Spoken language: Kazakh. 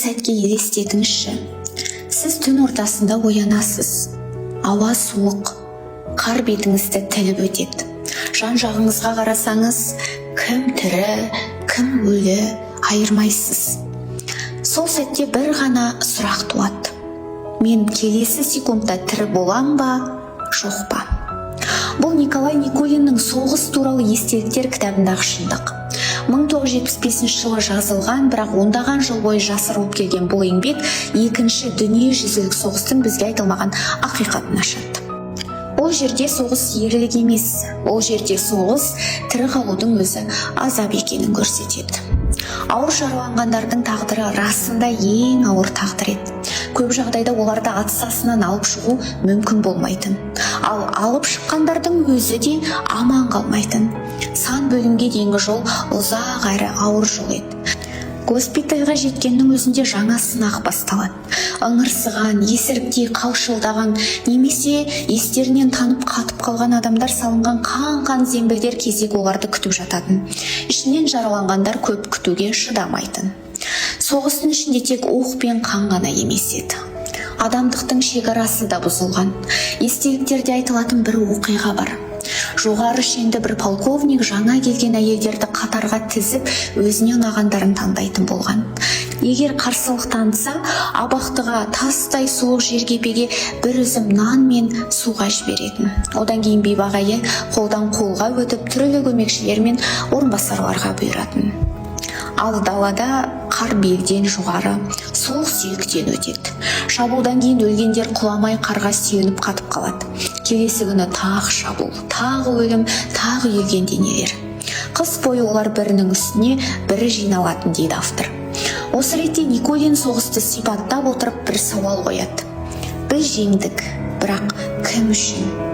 сәтке елестетіңізші. Сіз түн ортасында оянасыз. Ауа суық, қар бетіңізді тіліп өтеді. Жан жағыңызға қарасаңыз, кім тірі, кім өлі айырмайсыз. Сол сәтте бір ғана сұрақ туады: мен келесі секундта тірі болам ба, жоқ па? Бұл Николай Никулиннің «Соғыс туралы естеліктер» кітабындағы шындық. 1975 жылы жазылған, бірақ ондаған жыл бойы жасырылып келген бұл еңбек Екінші дүниежүзілік соғыстың бізге айтылмаған ақиқатын ашады. Ол жерде соғыс ерлік емес, ол жерде соғыс тірі қалудың өзі азап екенін көрсетеді. Ауыр жараланғандардың тағдыры расында ең ауыр тағдыр еді. Көп жағдайда оларды атыс астынан алып шығу мүмкін болмайтын, ал алып шыққандардың өзі де аман қалмайтын. Сан бөлімге дейінгі жол ұзақ әрі ауыр жол еді. Госпитальға жеткеннің өзінде жаңа сынақ басталады. Ыңырсыған, есіріктей қалшылдаған немесе естерінен танып қатып қалған адамдар салынған қан-қан зембілдер кезек оларды күтіп жататын. Ішінен жараланғандар көп күтуге шыдамайтын. Соғыстың ішінде тек оқ пен қан ғана емес еді, адамдықтың шекарасы да бұзылған. Естеліктерде айтылатын бір оқиға бар. Жоғары шенді бір полковник жаңа келген әйелдерді қатарға тізіп, өзіне ұнағандарын таңдайтын болған. Егер қарсылық танытса, абақтыға, тастай суық жеркепеге, бір үзім нан мен суға жіберетін. Одан кейін бейбақ әйел қолдан қолға өтіп, түрлі көмекшілер мен орынбасарларға бұйыратын. Ал далада қар белден жоғары, сол сүйектен өтеді. Шабуылдан кейін өлгендер құламай, қарға сүйеніп қатып қалады. Келесі күні тағы шабуыл, тағы өлім, тағы үйілген денелер. Қыс бойы олар бірінің үстіне бірі жиналатын, дейді автор. Осы ретте Никулин соғысты сипаттап отырып, бір сауал қояды: біз жеңдік, бірақ кім үшін?